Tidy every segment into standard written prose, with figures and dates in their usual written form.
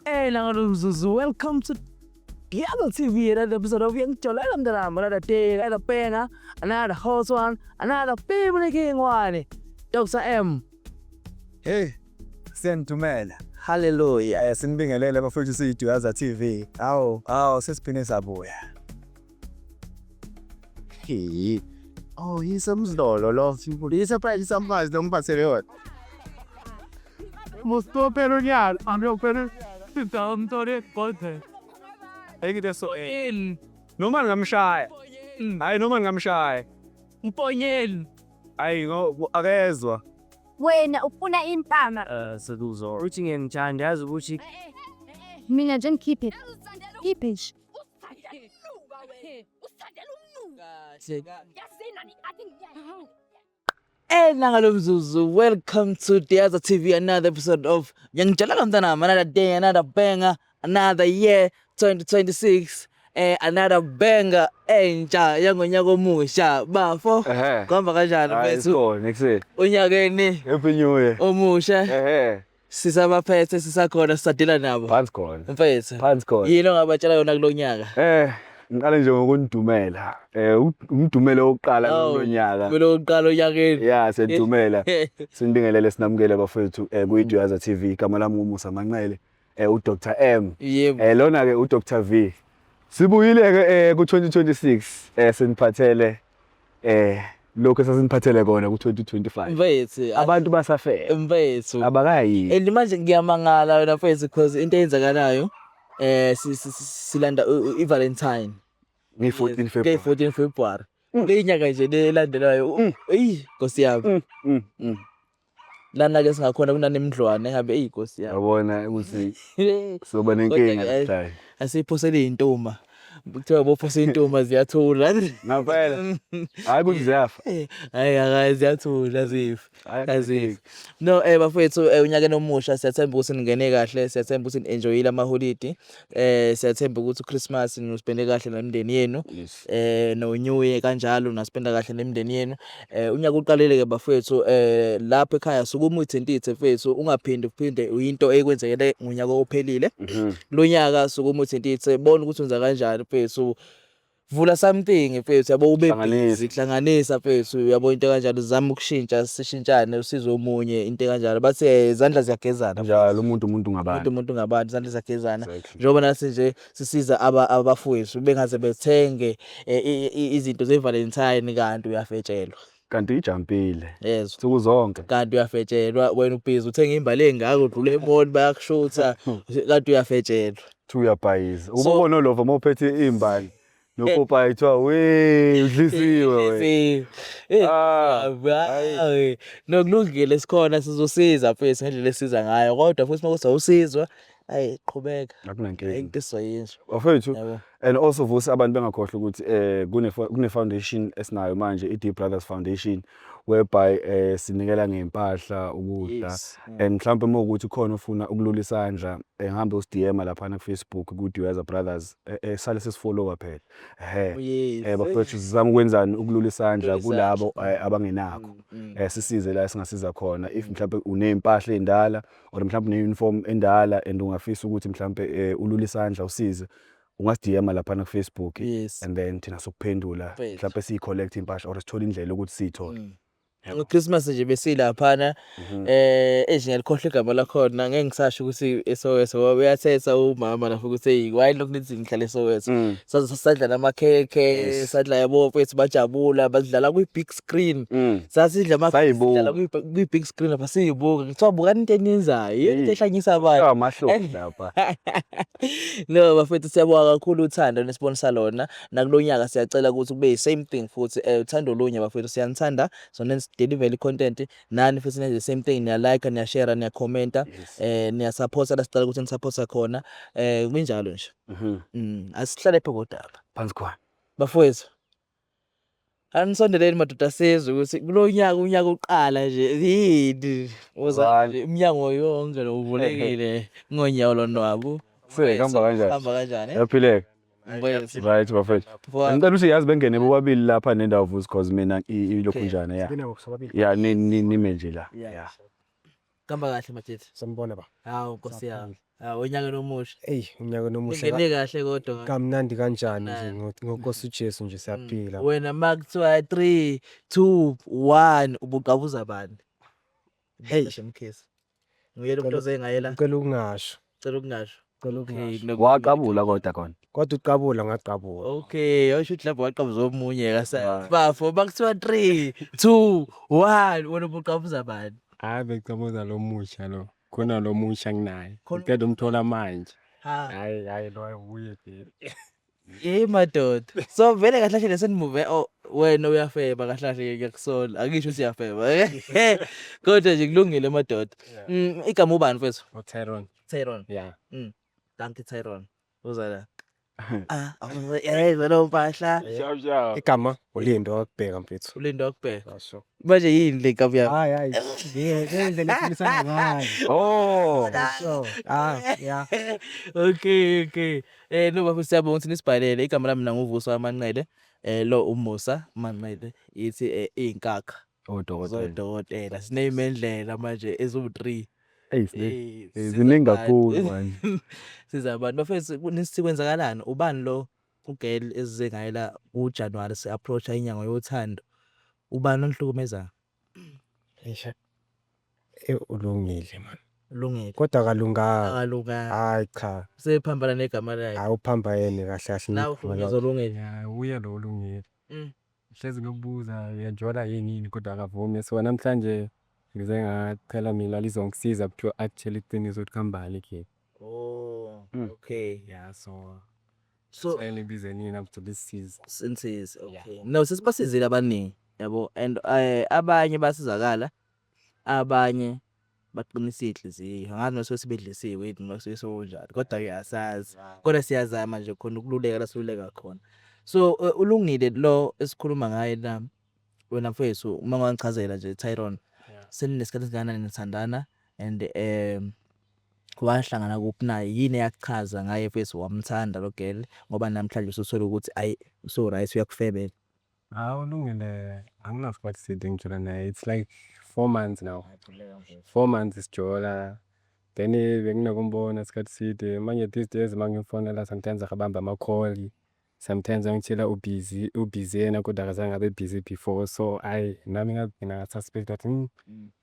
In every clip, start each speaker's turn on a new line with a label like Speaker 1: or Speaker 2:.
Speaker 1: Hey, Ngalomzuzu, welcome to Diablo TV, another episode of Yangijolela Mntanami, another day, another banger, another hot one, another people king one. Dr. M.
Speaker 2: Hey, siyanidumela.
Speaker 1: Hallelujah.
Speaker 2: Sinibingelele bafowethu, siyiDuyaza TV. Awu, awu, sesiphinde sabuya. Hey. Oh, yisemzolo lo.
Speaker 1: Yi-surprise.
Speaker 2: Isurprise lo ngiphathele yona.
Speaker 3: Musto perunyal, amyo peru. Tantore kodhe.
Speaker 2: Ayikho so
Speaker 3: In
Speaker 2: noma ngamshaya. Hayi, noma ngamshaya.
Speaker 3: Mponyeni.
Speaker 2: Hayi, ngo akezwa.
Speaker 4: Wena ufuna impama.
Speaker 1: Seduzo. Uthi ngiyangithanda, yazi ukuthi
Speaker 4: Mina nje ngikhiphe. Khiphe nje.
Speaker 1: Hey, Nangalomzuzu, welcome to Diaza TV, another episode of Yangijolela Mntanami, another day, another banger, another year, 2026. Another banger entsha yangonyaka omusha, bafo.
Speaker 2: Ehhe.
Speaker 1: Kuhamba kanjani,
Speaker 2: Hayi,
Speaker 1: mfethu?
Speaker 2: sikhona ekuseni.
Speaker 1: Unyakeni
Speaker 2: Happy New Year.
Speaker 1: omusha.
Speaker 2: Ehhe.
Speaker 1: Sisabaphethe, sisakhona, sisadila nabo.
Speaker 2: Phansi khona.
Speaker 1: Mfethu.
Speaker 2: Phansi khona.
Speaker 1: Yini ongabatshela yona kulonyaka?
Speaker 2: Ngiqale nje ngokunidumela. Umdumelo wokuqala kulonyaka.
Speaker 1: Kumele uqala onyakeni.
Speaker 2: Ya, siyadumela. Sinibingelele, sinamukele bafethu kuyiDuyaza TV. Igama lami nguMusa Manqele. uDr M.
Speaker 1: Yebo.
Speaker 2: Lona ke uDr V. Sibuyile ke ku 2026, siniphathele lokho esasiniphathele kona ku 2025.
Speaker 1: Mfethu.
Speaker 2: Abantu basafela.
Speaker 1: Mfethu.
Speaker 2: Abakayi.
Speaker 1: And manje ngiyamangala wena mfethu, because into eyenzakalayo, silanda i-Valentine
Speaker 2: Ngi 14 February.
Speaker 1: Nge 14 February. Leyinyanga nje le elandelayo. Eyi, Nkosi yami. Lana ke singakhona kunanemidlwane engabe, eyi Nkosi yami.
Speaker 2: Yabona ukuthi soba nenkinga
Speaker 1: Kodwa ke,
Speaker 2: namhlanje.
Speaker 1: Asiphosele iy'ntuma. Kuthiwa bophose iy'ntuma ziyathula.
Speaker 2: Ngampela. Hayi ukuthi ziyafa.
Speaker 1: Hayi, akayi, ziyathula, azifi.
Speaker 2: Hayi,
Speaker 1: Azifi. No, bafowethu, unyakeni omusha, siyathemba ukuthi ningene kahle, siyathemba ukuthi ni-enjoyile amaholidi. Siyathemba ukuthi uChristmas nispende kahle nemindeni yenu. No New Year kanjalo naspenda kahle nemindeni yenu. Unyaka uqalile ke bafowethu, lapha ekhaya sukuma uthintithe mfethu, ungaphindi uphinde into ekwenzekele ngonyaka ophelile. Lo nyaka sukuma uthintithe, bona ukuthi wenza kanjani mfethu. Vula something mfethu, yabo, ube
Speaker 2: Hlanganisa.
Speaker 1: busy, hlanganisa mfethu, yabo, into kanjalo, zama ukushintsha, sishintshane, usize omunye, into kanjalo. Bathi izandla ziyagezana.
Speaker 2: Njalo umuntu
Speaker 1: Umuntu
Speaker 2: ngabantu.
Speaker 1: Umuntu ngabantu, izandla ziyagezana.
Speaker 2: Exactly.
Speaker 1: Njengoba nathi nje sisiza abafowethu bengaze bethenge izinto ze-Valentine, kanti uyafetshelwa.
Speaker 2: Kanti ijumpile.
Speaker 1: Yezwa.
Speaker 2: Nsuku zonke.
Speaker 1: Kanti uyafetshelwa, wena ubhizi uthenga imbali engaka, udlula e-mall, bayakushutha, kanti uyafetshelwa.
Speaker 2: Thu uyabhayiza.
Speaker 1: So
Speaker 2: Ubona lova mawuphethe imbali. Nopopayi kuthiwa we udlisiwe we.
Speaker 1: Ah,
Speaker 2: Ah,
Speaker 1: hayi. No, kulungile, sikhona, sizosiza mfethu ngendlela esiza ngayo, kodwa futhi uma kuthi awusizwa, ayi, qhubeka.
Speaker 2: Akunankinga.
Speaker 1: Into esizoyenza.
Speaker 2: Bafethu,
Speaker 1: Yabo.
Speaker 2: and also vusi abantu bengakhohlwa ukuthi kune foundation esinayo manje, i D Brothers Foundation, whereby sinikela ngempahla, ukudla, and mhlawumbe uma ukuthi khona ufuna ukulula isandla, ngihambe usi-DM lapha ku Facebook ku Duyaza Brothers, sale sesifollowa phela. Ehhe. Bafethu, sizama ukwenzani? Ukulula isandla
Speaker 1: Ukulula
Speaker 2: kulabo abangenakho. Sisize la esingasiza khona. If mhlawumbe unempahla endala or mhlawumbe une-uniform endala and ungafisa ukuthi mhlawumbe ulula isandla usize, ungasi-DM lapha ku Facebook and then thina sokuphendula,
Speaker 1: Mfethu.
Speaker 2: mhlawumbe siyi-collect impahla or sithole indlela ukuthi siyithole.
Speaker 1: NgoChristmas nje besilaphana, eish, ngiyalikhohlwa igama lakhona, ngeke ngisasho ukuthi eSoweto, ngoba uyathetha umama lapho ukuthi hey, why lokhu nithi ngihlala eSoweto. Sadla namakhekhe, sadla, yabo mfethu, bajabula, badlala kwi big screen. Sasidla ama
Speaker 2: Sayibuka.
Speaker 1: sidlala kwi big screen lapha, siyibuka. Kuthiwa bukani into eniyenzayo, yini into ehlanyisa abantu.
Speaker 2: Amahloni lapha.
Speaker 1: No bafethu, siyabonga kakhulu uthando nesibonisa lona. Nakulonyaka siyacela ukuthi kube same thing futhi, uthando olunye bafethu, siyanithanda. So nesi-deliver i-content, nani futhi nenze the same thing, niya like, niya share, niya commenta, niya support la sicela ukuthi ni-support khona. Kunjalo nje. Asihlale phe kodaba.
Speaker 2: Phansi khona.
Speaker 1: Bafowethu. Anisondeleni madoda, sizwe ukuthi kulo nyaka, unyaka uqala nje, yini uza
Speaker 2: Bani.
Speaker 1: nje iminyango yonke lo uvulekile ngonyawo lonwabu.
Speaker 2: Se, kuhamba kanjani?
Speaker 1: Hamba kanjani?
Speaker 2: Yaphileka.
Speaker 1: Mfethu.
Speaker 2: Right bafethu.
Speaker 1: Mfowethu.
Speaker 2: Ngicela ukuthi yazi bengene bobabili lapha nendawo vusi, cause mina ilokhu njani ya.
Speaker 5: Sibene sobabili.
Speaker 2: Ya, nime nje la.
Speaker 1: Yeah.
Speaker 2: Ya.
Speaker 1: Kamba kahle majethi.
Speaker 5: Sanibona ba.
Speaker 1: Hawu, Nkosi yami. Hawu, unyaka omusha.
Speaker 5: Eyi, unyaka omusha.
Speaker 1: Ningene kahle kodwa.
Speaker 5: Kamnandi kanjani nje ngoNkosi uJesu nje siyaphila.
Speaker 1: Wena makuthiwa 3 2 1 ubuqabuza bani?
Speaker 5: Hey.
Speaker 1: Mkhize. Nguyena umuntu ozengayela.
Speaker 5: Ngicela ukungasho.
Speaker 1: Cela ukungasho.
Speaker 5: Ngicela ukungasho.
Speaker 2: Waqabula kodwa kona.
Speaker 5: Kodwa uqabula ngaqabula.
Speaker 1: Okay, awusho ukuthi lapho waqabuza omunye kasa. Bafo makuthiwa 3 2 1 wena ubuqabuza bani?
Speaker 6: Hhayi, bengicabuza lo musha lo. Khona lo musha nginaye.
Speaker 1: Khona-
Speaker 6: Ngicela umthola manje.
Speaker 1: Ha.
Speaker 6: Hhayi hhayi, lo uye vele.
Speaker 1: Yey madoda. So vele kahle kahle senimuve, oh, wena uyafeba kahle kahle, ngiyakusola. Angisho ukuthi uyafeba. Kodwa nje kulungile madoda. Igama ubani mfethu?
Speaker 6: UTyron.
Speaker 1: Tyron.
Speaker 6: Yeah.
Speaker 1: Dankie Tyron. Uza la. Ah, awuyeza lo mpahla.
Speaker 6: Shaw shaw.
Speaker 5: Igama uLindo wakubheka mfethu.
Speaker 1: Ulindo wakubheka.
Speaker 5: Asho.
Speaker 1: Manje yini le nkabi yakho?
Speaker 5: Hayi hayi. Ngendlela ekhulumisana ngayo.
Speaker 2: Oh.
Speaker 5: Sure. Ah, yeah.
Speaker 1: Okay. No bafo, siyabonga ukuthi nisibhalele. Igama lami mina nguVuso Amanqele. Lo uMusa Manqele. Ithi izinkakha.
Speaker 2: Odokotela.
Speaker 1: Zodokotela. Sineyimendlela manje eziwu3.
Speaker 2: Ey, ziningi kakhulu manje.
Speaker 1: Siza abantu bafethu, nisithi kwenzakalani? Ubani lo ugirl ezize ngayela kuJanuary, si approach inyanga yothando? Ubani onihlukumeza?
Speaker 5: Eish. Ulungile man.
Speaker 1: Ulungile.
Speaker 5: Kodwa akalunganga.
Speaker 1: Akalunganga.
Speaker 5: Hayi cha.
Speaker 1: Sephambana negama lakhe.
Speaker 5: Hayi, uphamba yena kahle kahle.
Speaker 1: Nawe uhlukumeza ulungile.
Speaker 6: Yeah, uye lo ulungile. Hlezi ngokubuza uyajola yini yini kodwa akavumi. So namhlanje ngize ngacela mina lizongisiza kuthiwa akutshele iqiniso ukuthi kuhambani ke.
Speaker 1: Oh, okay.
Speaker 6: Yeah, so
Speaker 1: So
Speaker 6: nibize nina ukuthi lisisize.
Speaker 1: Sinsize, okay. No, sesibasizile abaningi, yabo, and abanye basizakala, abanye baqinisa inhliziyo. Angazi noma sebedlisiwe yini noma suke sokunjani, kodwa ke asazi. Kodwa siyazama nje khona ukululeka la siluleka khona. So ulungile lo esikhuluma ngaye la, wena mfethu, uma ungangichazela nje Tyron, seninesikhathi esingakanani nithandana and wahlangana kuphi naye, yini eyakuchaza ngaye mfethu wamthanda lo girl, ngoba namhlanje usuthola ukuthi ayi, so right, uyakufebela?
Speaker 6: Hawu, ulungile anginasikhathi eside ngijola naye. It's like 4 months now. 4 months sijola. Then benginokumbona isikhathi eside. Manje these days mangimfonela sometimes akabambi ama-call. Sometimes angitshela ubhizi, ubhizi yena kodwa akazange abe busy before. So ayi, nami ngagcina nga-suspect wathi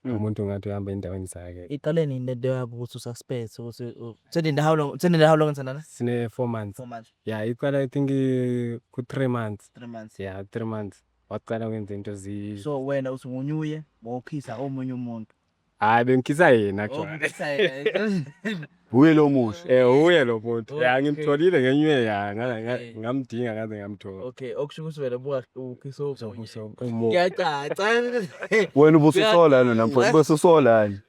Speaker 6: umuntu ngathi uhamba endaweni zakhe.
Speaker 1: Iqale nini lento yakho ukuthi ususpect ukuthi senina how long, senina how long nithandana?
Speaker 6: Sine 4 months.
Speaker 1: 4 months.
Speaker 6: Yeah, iqala I think ku 3 months.
Speaker 1: 3 months.
Speaker 6: Yeah, 3 months. Waqala kwenza into zi
Speaker 1: So wena uthi ngunyuye wokhisa omunye umuntu?
Speaker 6: Hayi, bengikhisa yena actually.
Speaker 1: Okhisa yena.
Speaker 2: Uye lo musha.
Speaker 6: Eh, uye lo muntu. Ya,
Speaker 1: Okay.
Speaker 6: ngimtholile ngenywe ya,
Speaker 1: Okay.
Speaker 6: ngamdinga ngaze ngamthola.
Speaker 1: Okay, okusho ukuthi wena buka ukhisa omunye.
Speaker 6: So umu
Speaker 1: Kuyacaca.
Speaker 2: Wena ubususola yini namfowethu? Ubususola yini?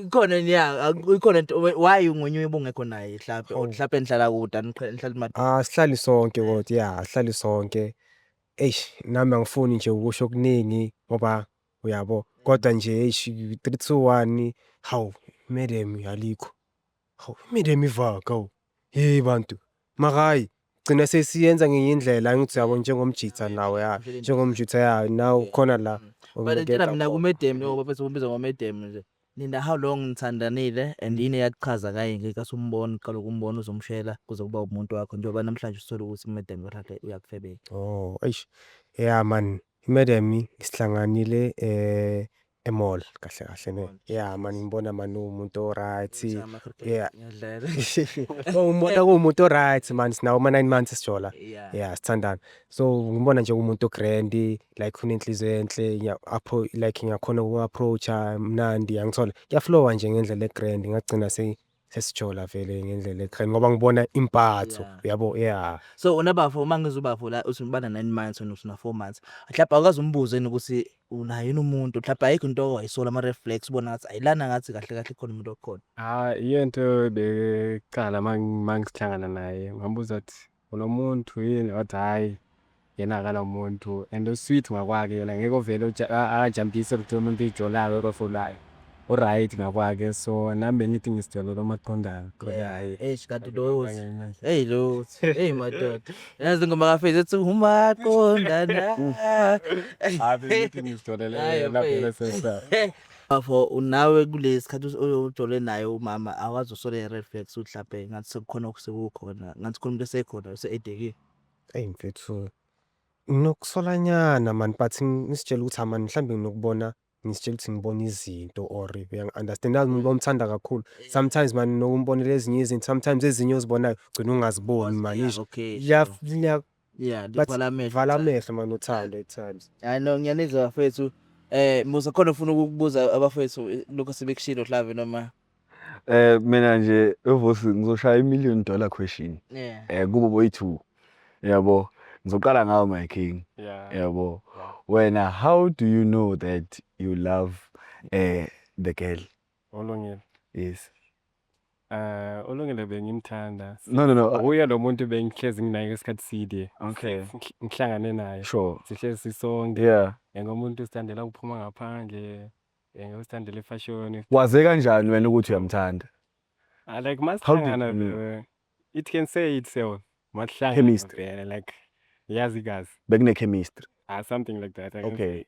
Speaker 1: Ikhona niya ikhona into why ngunyuye ubungekho naye mhlambe, or mhlambe nihlala kude, nihlala ema
Speaker 5: Ah, sihlali sonke kodwa, yeah, sihlali sonke. Eish, nami angifuni nje ukusho okuningi ngoba uyabo, kodwa nje eish, 3 2 1, hawu, madam alikho. Hawu, madam ivaka hawu. Hey bantu, mara hayi gcina sesiyenza ngenye indlela, angithi uyabo, njengomjitha nawe ya, njengomjitha ya nawe khona la.
Speaker 1: But intela mina kumedem, njengoba bese ubiza ngomedem nje. Nina how long nithandanile and yini eyakuchaza ngaye ngenkathi umbona, uqala ukumbona uzomshela kuze kuba umuntu wakho, njengoba namhlanje usithola ukuthi umedem kahle uyakufebela?
Speaker 5: Oh, eish. Yeah man, madam sihlanganile e-mall kahle kahle ne. Yeah man, ngibona man umuntu o-right. Yeah.
Speaker 1: Ngiyadlala.
Speaker 5: Umbona kuwumuntu o-right man, sinawo ama 9 months sijola. Yeah, sithandana. So ngibona nje umuntu o-grand, like unenhliziyo enhle, like ngiyakhona uku-approach-a mnandi, yangithola. Kuya-flow-a nje ngendlela e-grand, ngagcina sesijola vele ngendlela e-grand ngoba ngibona impatho, uyabo, yeah.
Speaker 1: So unabafo, uma ngizwa ubafo la uthi bana 9 months, wena usuna 4 months. Mhlawumbe awukaze umbuze yini ukuthi unayo yini umuntu? Mhlawumbe ayikho into owayisola, ama red flags, ubona ngathi ayilana, ngathi kahle kahle khona umuntu okhona.
Speaker 6: Ah, iyento bekuqala mangisihlangana naye ngambuza ukuthi unomuntu yini, wathi hhayi, yena akanamuntu and u-sweet ngakwakhe yena, ngeke uvele ajampise ukuthi umuntu oyijolayo okafolayo u-right ngakwakhe, so nami bengithi ngisijolele umaqondana kodwa hhayi.
Speaker 1: Eish, kanti lo, hey lo, hey madoda. Yazi ingoma kaFezi ethi umaqondana.
Speaker 6: Hayi, bengithi ngizijolele
Speaker 1: Hhayi,
Speaker 6: yena vele
Speaker 1: mfethu.
Speaker 6: sesa.
Speaker 1: Bafo unawe kulesikhathi ojole naye umama awazi usole red flags ukuthi mhlampe ngathi sekukhona okusekukhona ngathi khona umuntu esekhona ose-edekile.
Speaker 5: Eyi mfethu, nginokusolanyana mani but ngizitshele ukuthi amani mhlawumbe nginokubona, ngizitshela ukuthi ngibona izinto or uyangi-understand-a. Yazi umuntu mawumthanda kakhulu, sometimes mani nokumbonela ezinye izinto, sometimes ezinye ozibonayo ugcine ungaziboni mani.
Speaker 1: Yeah, okay. Yeah,
Speaker 5: But
Speaker 1: livala amehlo.
Speaker 5: vala amehlo mani uthando at times.
Speaker 1: Hayi no, ngiyanizwa bafethu. Musa khona ufuna ukukubuza abafethu lokho sebekushilo mhlawumbe noma
Speaker 2: Mina nje uVusi ngizoshaya i-million dollar question. Kubo boyi-two. Yabo. Ngizoqala ngawe my king. Yabo. Wena how do you know that you love the girl?
Speaker 6: Ulungile.
Speaker 2: Yes.
Speaker 6: Ulungile bengimthanda.
Speaker 2: No no no.
Speaker 6: Uye lo muntu bengihlezi nginaye isikhathi eside.
Speaker 2: Okay.
Speaker 6: Ngihlangane naye. Sihlezi sisonke. Ngomuntu usithandela ukuphuma ngaphandle. Usithandela ifashion.
Speaker 2: Waze kanjani wena ukuthi uyamthanda?
Speaker 6: Like
Speaker 2: How did
Speaker 6: masihlangana
Speaker 2: you know?
Speaker 6: vele, it can say itself. Masihlangana
Speaker 2: Chemistry.
Speaker 6: vele like yazi igazi.
Speaker 2: Bekune chemistry.
Speaker 6: Something like that. I can
Speaker 2: Okay.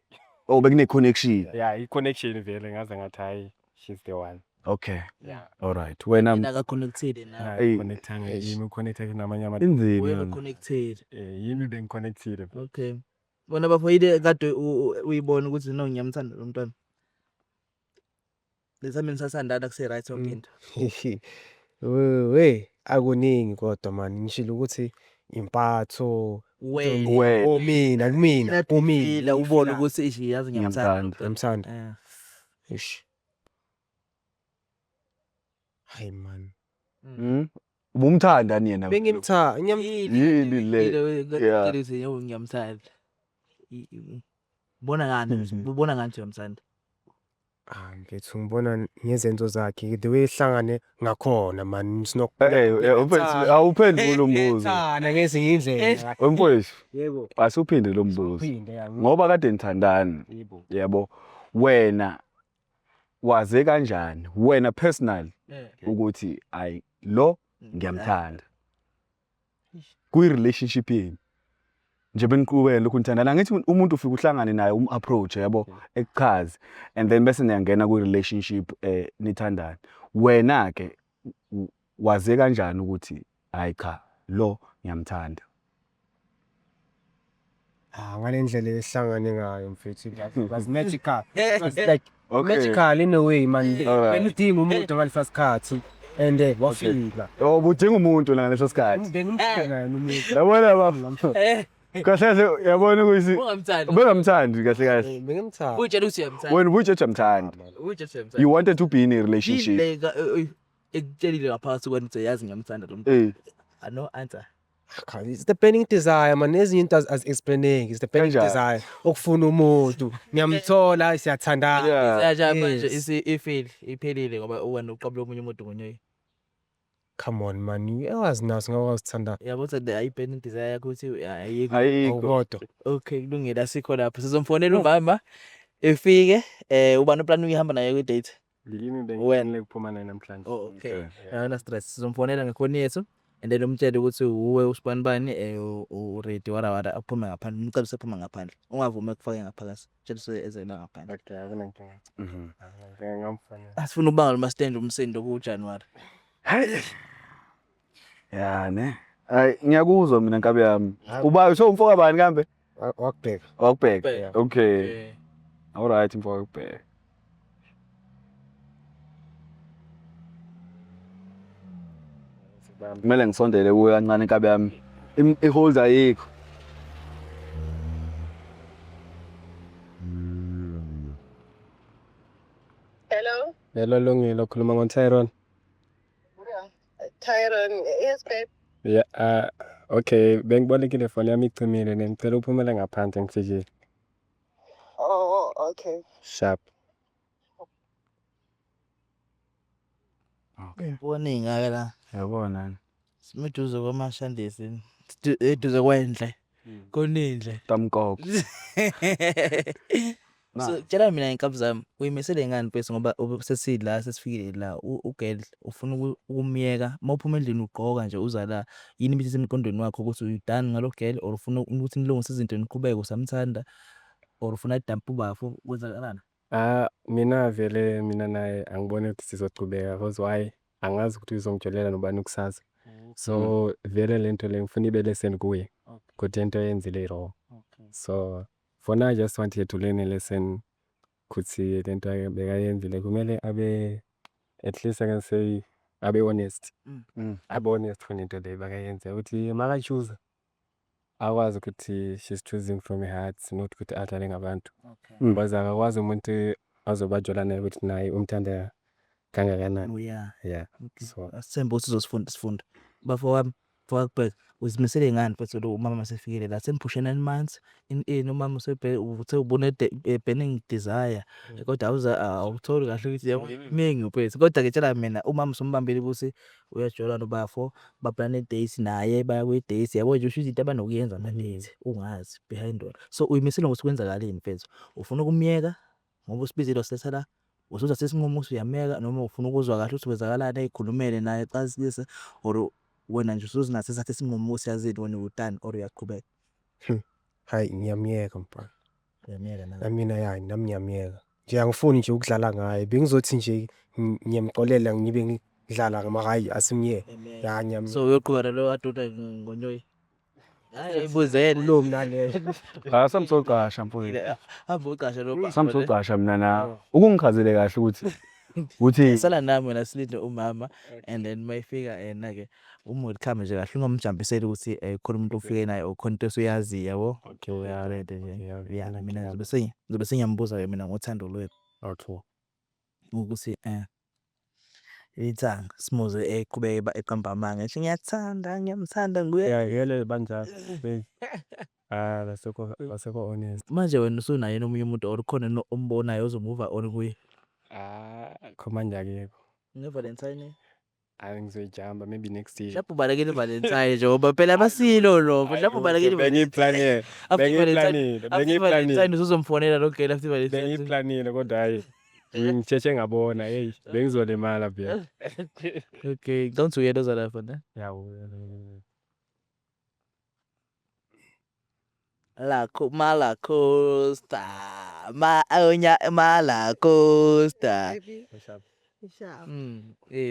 Speaker 2: Oh, bekune connection.
Speaker 6: Yeah, i-connection vele ngaze ngathi hayi, she's the one.
Speaker 2: Okay.
Speaker 6: Yeah.
Speaker 2: All right. Wena
Speaker 1: Yena ka-connected nawe.
Speaker 2: Ey.
Speaker 6: Connectanga yimi, connecta namanye ama
Speaker 2: Inzima.
Speaker 1: Wena
Speaker 2: Yona.
Speaker 1: connected.
Speaker 6: Yimi bengiconnectile.
Speaker 1: Okay. Bona bafo yile kade uyibona ukuthi no ngiyamthanda lo mntwana. Lesami nisathandana kuse right yonke into.
Speaker 5: We akuningi kodwa mani ngishilo ukuthi impatho
Speaker 1: Wena.
Speaker 2: Wena.
Speaker 5: Oh mina kumina kumina
Speaker 1: Ila ubone ukuthi ishi yazi ngiyamthanda.
Speaker 5: Ngiyamthanda.
Speaker 1: Eh.
Speaker 5: Eish. Hayi man.
Speaker 2: Ubumthanda yena?
Speaker 5: Bengimthanda, ngiyam
Speaker 2: Yini le? Yeah.
Speaker 1: Ukuthi yebo ngiyamthanda. Ubona ngani? Ubona ngani uyamthanda?
Speaker 5: Ah mfethu ngibona ngezenzo zakhe the way ehlangane ngakhona man sinok
Speaker 2: Mfethu awuphendule umbuzo.
Speaker 5: Ngiyamthanda ngezinye indlela.
Speaker 2: Mfowethu
Speaker 5: Yebo.
Speaker 2: asiwuphinde lo mbuzo.
Speaker 5: Phinde ya.
Speaker 2: Ngoba kade nithandana.
Speaker 5: Yebo.
Speaker 2: Yabo. Wena waze kanjani wena personal ukuthi ayi lo ngiyamthanda. Kuyi relationship yenu. Nje beniqhubeka lokhu nithandana angithi umuntu ufika uhlangane naye approach yabo ekuchaze and then bese niyangena kwi relationship nithandana. Wena ke waze kanjani ukuthi hayi cha lo ngiyamthanda?
Speaker 5: Ah ngale ndlela ehlangane ngayo mfethu it was magical. It was like
Speaker 2: Okay.
Speaker 5: magical in a way man.
Speaker 2: Alright.
Speaker 5: Benidinga umuntu ngalesa sikhathi and wafika.
Speaker 2: Oh budinga umuntu la ngaleso sikhathi.
Speaker 5: Bengimdinga yena umuntu.
Speaker 2: Yabona baba. Kahle kahle yabona ukuthi
Speaker 1: Ungamthandi.
Speaker 2: bengamthandi kahle kahle.
Speaker 5: Bengimthanda.
Speaker 1: Utshela ukuthi uyamthanda.
Speaker 2: Wena ubutshela uyamthanda.
Speaker 1: Utshela ukuthi uyamthanda.
Speaker 2: You wanted to be in a relationship.
Speaker 1: Yini le ekutshelile ngaphakathi kwena ukuthi yazi ngiyamthanda lo muntu? No answer.
Speaker 5: It's the burning desire man, ezinye into az-explaineki, it's the burning
Speaker 2: Kanjani?
Speaker 5: desire okufuna umuntu. Ngiyamthola siyathandana.
Speaker 1: Siyaja manje
Speaker 5: Yes.
Speaker 1: ifile, iphelile ngoba wena uqabula omunye umuntu ngonyoyi.
Speaker 5: Come on man, uyawazi naso ngakwazi ukuthanda.
Speaker 1: Yabo ukuthi ayi burning desire yakho ukuthi ayikho.
Speaker 2: Ayikho.
Speaker 5: Awukodwa.
Speaker 1: Okay, kulungile asikho lapho. Sizomfonela umama efike ubani uplan uyihamba naye kwi date?
Speaker 6: Yimi
Speaker 1: Wena.
Speaker 6: bengifuna ukuphuma naye namhlanje.
Speaker 1: Oh okay. Ayona stress. Sizomfonela ngefoni yethu and then umtshele ukuthi uwe usibani bani u ready wara wara aphume ngaphandle. Umcela usephuma ngaphandle. Ungavumi ukufaka ngaphakathi. Tshela eze la ngaphandle.
Speaker 6: Okay, akunankinga. Akunankinga ngamfonela.
Speaker 1: Asifuna ukubanga lo stand umsindo ku January.
Speaker 2: Hayi. Ya ne. Hayi ngiyakuzwa mina nkabi yami. Uba so umfoka bani kambe?
Speaker 5: Wakubheka.
Speaker 2: Wakubheka.
Speaker 1: Wakubheka.
Speaker 2: Okay. All right mfoka wakubheka. Kumele ngisondele kuwe kancane nkabi yami. I-hold ayikho.
Speaker 7: Hello,
Speaker 6: Hello Lungile, ukhuluma ngoTyron.
Speaker 7: Tyron. Yes, babe.
Speaker 6: Yeah, okay, bengibolekile phone yami icimile ngicela uphumele ngaphandle ngifikile.
Speaker 7: Oh, okay.
Speaker 6: Sharp.
Speaker 2: Okay.
Speaker 1: Ubona ingaka la.
Speaker 2: Yabona.
Speaker 1: Simeduze kwamashandisi. Eduze kwendle. Konindle.
Speaker 2: Tamkoko.
Speaker 1: So tshela mina inkabi zami uyimisele ngani mfethu ngoba sesila sesifikile la ugirl ufuna ukumyeka mawuphuma endlini ugqoka nje uza la yini imithi emqondweni wakho ukuthi you done ngalo girl or ufuna ukuthi nilungise izinto niqhubeke usamthanda or ufuna dump ubafo kwenzakalani?
Speaker 6: Ah, mina vele mina naye angiboni ukuthi sizochubeka cause why? Angazi ukuthi uzongijolela nobani kusasa. So vele lento le ngifuna ibe lesson kuye ukuthi lento ayenzile i-wrong. So for now I just want her to learn a lesson ukuthi lento bekayenzile kumele abe, at least I can say abe honest. Abe honest kulento le bekayenza ukuthi maka-choose-a akwazi ukuthi she's choosing from her heart, not ukuthi adlale ngabantu. Because akakwazi umuntu azobe ajola naye ukuthi naye umthanda kangakanani.
Speaker 1: Oh yeah.
Speaker 6: Yeah. So
Speaker 1: Asithembe ukuthi uzosifunda isifundo. Bafo wami, mfowakubheka, uzimisele ngani mfethu lo umama masefikile la seniphushe 9 months in umama usebhe uthe ubone burning desire, kodwa awuza awutholi kahle ukuthi yabo miningi mfethu. Kodwa-ke tshela mina, umama usumbambile ukuthi uyajola nobafo, baplane date naye, baya kwi-date, yabo nje usho izinto abanokuyenza ama-date ungazi behind wena. So uyimisele ngokuthi kwenzakaleni mfethu? Ufuna ukumyeka ngoba usibizile wasiletha la, usuzothatha isinqumo ukuthi uyamyeka, noma ufuna ukuzwa kahle ukuthi kwenzakalani, ey'khulumele naye ecacise, or wena nje usuzinaso esakho isinqumo ukuthi yazini wena u-done or uyaqhubeka?
Speaker 5: Hhayi, ngiyamyeka mfana.
Speaker 1: Uyamyeka nawe?
Speaker 5: Mina ya, nami ngiyamyeka. Nje angifuni nje ukudlala ngaye, bengizothi nje ngiyamxolela ngibe ngidlala mara hhayi asimyeke. Ya, ngiyamyeka.
Speaker 1: So uyoqhubeka nalo kade ngonyoyi? Hhayi, ibuzele.
Speaker 5: Khulumi naleyo.
Speaker 2: Ah, samsocasha mfowethu.
Speaker 1: Hamba ucashe lo baba.
Speaker 2: Samsocasha mina nawe. Ukungichazele kahle ukuthi
Speaker 1: Sala nami wena, silinde umama and then mayifika yena-ke um-welcome nje kahle, ungamjambiseli ukuthi khona umuntu ofike naye or khona into osuyaziyo, yabo.
Speaker 6: Okay.
Speaker 1: Ya, lento nje.
Speaker 6: Yeah.
Speaker 1: Ya, mina ngizobe sengiyambuza-ke mina ngothando lwethu ukuthi ithanga simuze eqhubeka eqamba amanga ethi ngiyakuthanda, ngiyamthanda nguye.
Speaker 6: Yeah, vele banjalo. Ah, abasekho honest.
Speaker 1: Manje wena usunaye yini omunye umuntu or khona ombonayo ozo-move on kuye?
Speaker 6: Ah, kho manje akekho.
Speaker 1: Ne-Valentine?
Speaker 6: Hayi, ngizoyijamba maybe next year.
Speaker 1: Mhlawumbe ubalekela i-Valentine nje ngoba phela basilo lo, mhlawumbe ubalekela.
Speaker 6: Bengiyiplanile.
Speaker 1: After i-Valentine,
Speaker 6: Bengiyiplanile.
Speaker 1: after
Speaker 6: Bengiyiplanile.
Speaker 1: i-Valentine usuzomfonela lo girl after i-Valentine.
Speaker 6: Bengiyiplanile kodwa hayi, ngisheshe ngabona, hey, bengizolimala phela.
Speaker 1: Okay, ngicabanga ukuthi uyena oza lapha ne?
Speaker 6: Yawo.
Speaker 1: La Malacosta, ma onya Malacosta.
Speaker 7: Baby. Sharp.